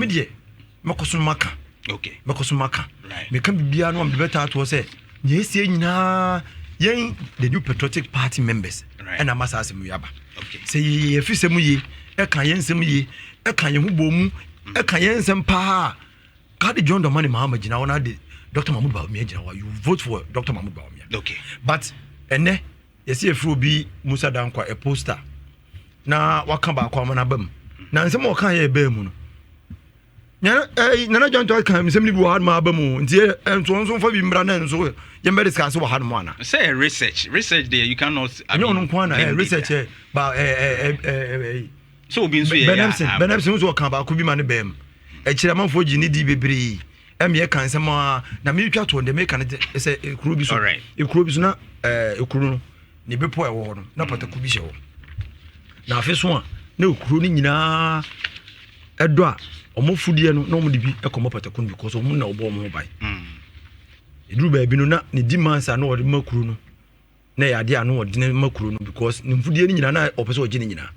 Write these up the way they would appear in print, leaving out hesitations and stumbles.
Me deɛ, mɛkɔ so maka. Mɛkɔ so maka. Meka biribiara no a, mede bɛtaa toɔ sɛ nea ɛsie nyinaa, yɛn the New Patriotic Party members ɛna ama saa asɛm yi aba. Sɛ yɛfi sɛm yie, ɛka yɛn nsɛm yie, ɛka yɛn ho bɔ mu, ɛka yɛn nsɛm paa kade John Dramani Mahama gyina hɔ na de Dr Mahmoud Bawumia gyina hɔ, you vote for Dr Mahmoud Bawumia. But ɛnɛ yɛsɛ yɛfiri obi Musa Dankwa a poster na waka baako ama no aba mu, na nsɛm a ɔka yɛ ɛbaa mu no, Nana John to ka nsɛm no bi wɔ ha nom aba mu, nti nso nso mfa bi mmra na nso yɛmbɛ discuss wɔ ha nom ana? Sɛ research there, you cannot. Ɛnyɛ ɔno nko ana research ɛ ba ɛ ɛ ɛ So obi nso yɛ. Benepson, Benepson nso ɔka baako bi ma ne bɛn mu ɛkyerɛ amanfoɔ gye ne di bebree, ɛmi yɛ ka nsɛm a na meretwa toɔ deɛ meka no sɛ ekuro bi so, ekuro bi so na ekuro no ne bepɔ a ɛwɔ hɔ no na pataku bi hyɛ hɔ, na afe so a na ekuro no nyinaa ɛdɔ a ɔmo fudeɛ no na ɔmo de bi ɛkɔmɔ pataku no because ɔmo na ɔbɔ ɔmo ho ban. Eduru baabi no na ne demands a na ɔde ma kuro no na ɛyɛ adeɛ a na ɔde ne ma kuro no because ne mfudeɛ no nyinaa na ɔpɛ sɛ ɔgye ne nyinaa.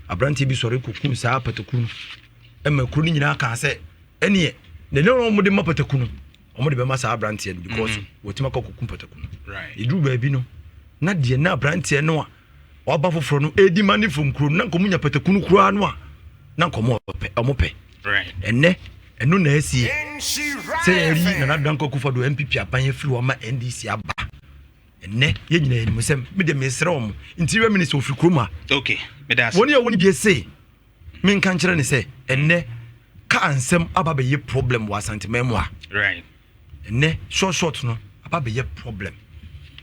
Aberanteɛ bi sɔre kɔkum saa pataku no, ɛma kuro no nyinaa kaa sɛ ɛneɛ ne ne ɔmo de ma pataku no, ɔmo de bɛma saa aberanteɛ no because wɔtumi akɔ kɔkum pataku no. Eduru baabi no na deɛ na aberanteɛ no a waba foforɔ no edi ma ne fam kuro no na nkɔmɔ nya pataku no koraa no a na nkɔmɔ pɛ ɔmo pɛ. Ɛnɛ ɛno na asie sɛ yɛyi Nana Dankwa Akufo-Addo NPP aban afiri hɔ ma NDC aba. Ɛnɛ yɛn nyinaa yɛnim sɛ mede mesrɛ wɔn, Interior Minister ofiri kurom a Okay, meda ase. Wɔn a wɔn bie se menka nkyerɛ ne sɛ ɛnɛ kaa nsɛm aba bɛyɛ problem wɔ Asanteman mu a ɛnɛ short short no aba bɛyɛ problem,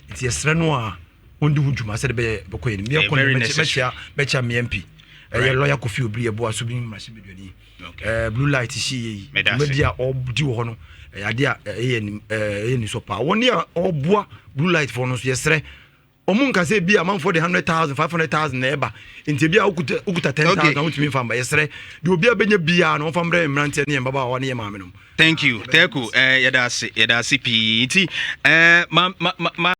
nti yɛsrɛ no a wɔndi ho dwuma sɛde bɛyɛ bɛkɔ yɛn Ɛyɛ very necessary. Mɛkyia mɛkyia me MP, ɛyɛ lawyer Kofi Obiri Yɛboa so bi mmarahyɛbadwani. Blue light hyi yɛ yi Meda ase. Dwumadi a ɔdi wɔ hɔ no ɛyɛ adeɛ a ɛyɛ nim ɛyɛ nisɔ paa. Wɔn a ɔboa blue light foɔ no nso, yɛsrɛ ɔmo nka sɛ bi amanfoɔ de 100,000, 500,000 na ɛba, nti ebi a wokuta 10,000 wotumi nfa mba. Yɛsrɛ deɛ obi a bɛnya biara no, wɔmfa mbrɛ mmeranteɛ ne yɛn mmabaawa ne yɛn maame nom. Thank you, Teku. Yɛda ase, yɛda ase pii. Nti ma ma ma ma